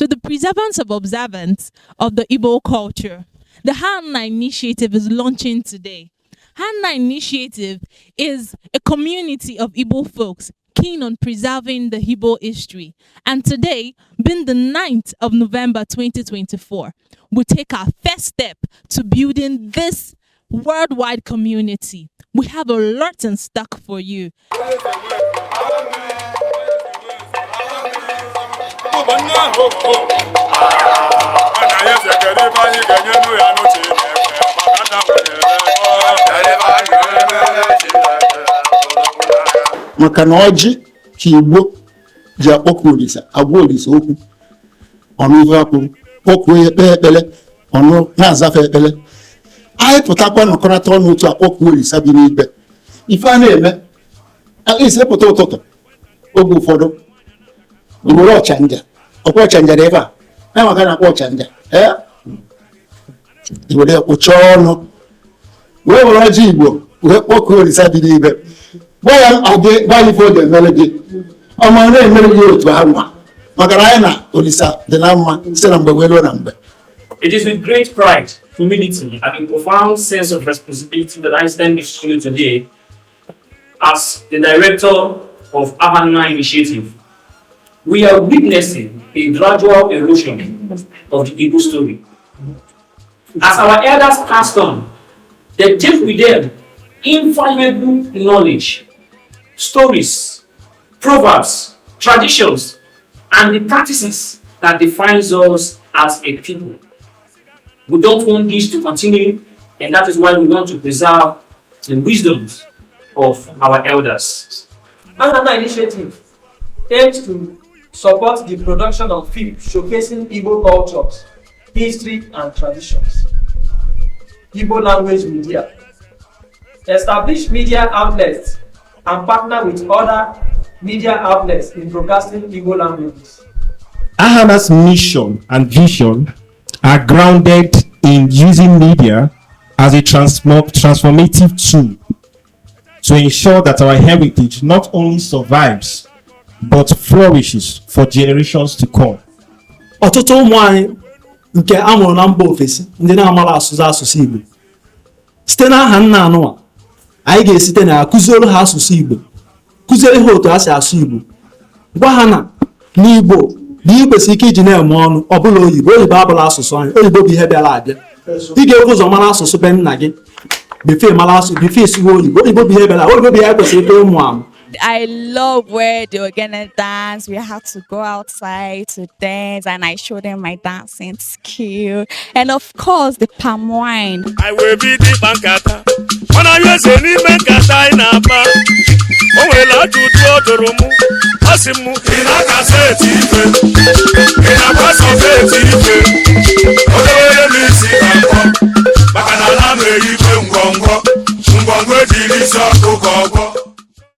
to the preservance of observance of the Igbo culture. The Ahanna Initiative is launching today. Ahanna Initiative is a community of Igbo folks keen on preserving the Igbo history. And today, being the 9th of November 2024, we take our first step to building this worldwide community. We have a lot in stock for you. Maka na ọjị ka Igbo ji akpọku Olisa, agwa Olisa okwu, ọnụ ife akwuru kpọkuo ya, kpee ekpele, ọnụ na-azafe ekpele. Anyị pụtakwa nọkọrọta ọnụ otu akpọkuo Olisa bi n'igwe. Ife a na-eme at least pụta ụtụtụ, oge ụfọdụ were ọchanja, ọkwa ọchanja dị ebe a ya maka na-akpọ ọchanja, ee, were kpụchaa ọnụ, wee were ọjị Igbo wee kpọkuo Olisa bi n'igwe, gwa ya mkpa gị, gwa ya ife ọ ga-emere gị, ọma na-emere gị otu anwa, maka na anyị na Olisa dị na mma site na mgbe wee ruo na mgbe. It is with great pride, humility, and a profound sense of responsibility that I stand before you today as the director of Ahanna Initiative. We are witnessing a gradual erosion of the Igbo story. As our elders passed on, they take with them invaluable knowledge, stories, proverbs, traditions, and the practices that defines us as a people. We don't want this to continue, and that is why we want to preserve the wisdoms of our elders. Ahanna Initiative aims to support the production of films showcasing Igbo cultures, history, and traditions. Igbo language media. Establish media outlets and partner with other media outlets in broadcasting Igbo languages. Ahanna's mission and vision are grounded in using media as a transformative tool to ensure that our heritage not only survives but flourishes for generations to come. Ọtụtụ ụmụ anyị nke a mụrụ na mba ofesi, ndị na-amara asụsụ asụsụ Igbo, site n'aha nna anụwa anyị ga-esite na akụziere ha asụsụ Igbo, kụziere ha otu ha si asụ Igbo, gwa ha na n'Igbo na ị kwesịrị ike iji na-eme ọnụ ọbụla oyibo. Oyibo abụla asụsụ anyị. Oyibo bụ ihe bịara abịa. Ị ga-ebu ụzọ mara asụsụ be nna gị before mara asụ, before esiwe oyibo. Oyibo bụ ihe bịara, oyibo bụ ihe kwesịrị ebe ụmụ amụ. I love where they were gonna dance. We had to go outside to dance, and I showed them my dancing skill, and of course the palm wine. Anyị wee bido ịkpa nkata, mana anyị eze n'ime nkata anyị na-akpa, o nwere ajụjụ ọ jụrụ mụ. Ọ sị mụ, ị na-akasa eti ife, ị na-agbasa eti ife.